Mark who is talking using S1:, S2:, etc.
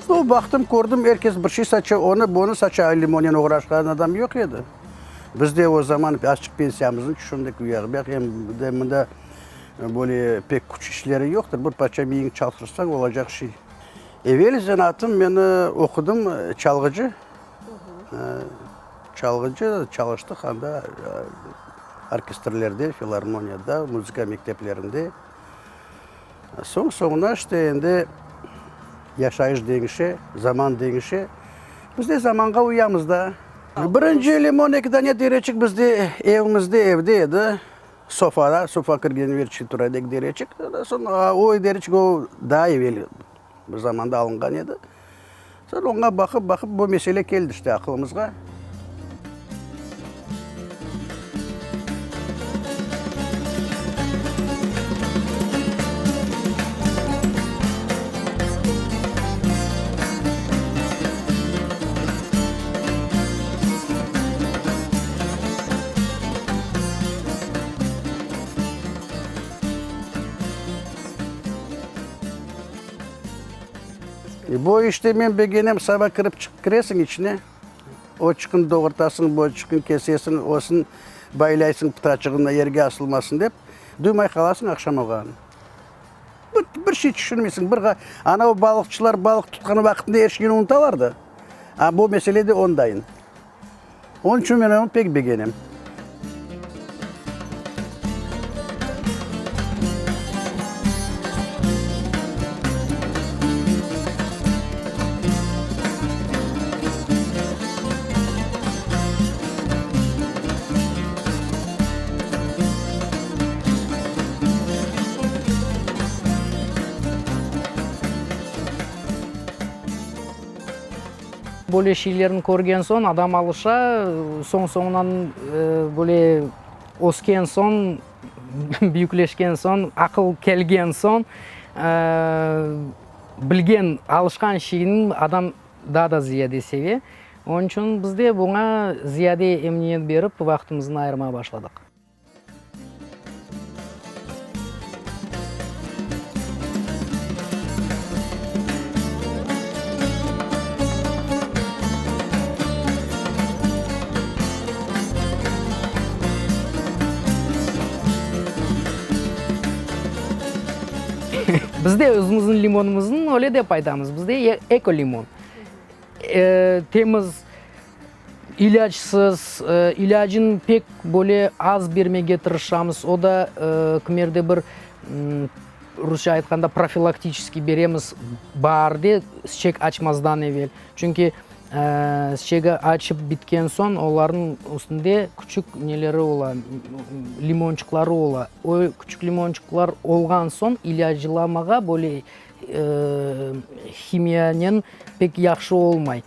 S1: Nu, baqtım, kördim, er kes bir şey saça, onı, bunı saça, limonen oğraşqan adam yoq edi. Biz de o zaman azçıq pensiyamıznı tüşündik, u yaq, bu yaq, em de mında böyle pek küç işleri yoqtır, bir parça miyiñni çalıştırsañ olacaq şey. Evel zenaatım meni oqudım, çalğıcı, çalğıcı, çalıştıq anda orkestrlerde, filarmoniyada, muzıka mekteplerinde. Soñ-soñuna işte endi yaşayış deñişe, zaman deñişe. Biz de zamanğa uyamız da. Birinci limon eki dane tereçik bizde evimizde, evde edi. Sofada, sofa kirgen verçi tura edi eki dereçik. Soñ o dereçik o daa evel bir zamanda alınğan edi. Soñ oña baqıp, baqıp bu mesele keldi işte aqılımızğa. Bu işte men begenem, saba kirip çıqıp kiresiñ içine, o çıqın doğurtasıñ, bu çıqın kesesiñ, osın baylaysıñ pıtaçığını yerge asılmasın dep, duymay qalasıñ aqşam olğanını. Bir, bir şey tüşünmeysiñ, bir ana o balıqçılar balıq tutqan vaqtında er şeyni unutalar da, a bu mesele de ondayın. Onıñ içün men onı pek begenem.
S2: Böyle şeylerni körgen soñ adam alışa, soñ-soñunan böyle ösken soñ, büyükleşken soñ, aqıl kelgen soñ, bilgen, alışqan şeyni adam daa da ziyade seve. Onıñ içün biz de buña ziyade emniyet berip, vaqtımıznı ayırmağa başladıq. Biz de özümizniñ limonımıznı öyle dep aytamız, bizde eko limon. Temiz, İlâcsız, ilâcın pek böyle az bermege tırışamız, o da kimerde bir, rusça aytqanda, profilaktiçeskiy beremiz baarde, çiçek açmazdan evel. Çünki çiçegi açıp bitken soñ olarnıñ üstünde küçük neleri ola, limonçıqları ola. O küçük limonçıqlar olğan soñ ilâclamağa böyle himiyanen pek yahşı olmay.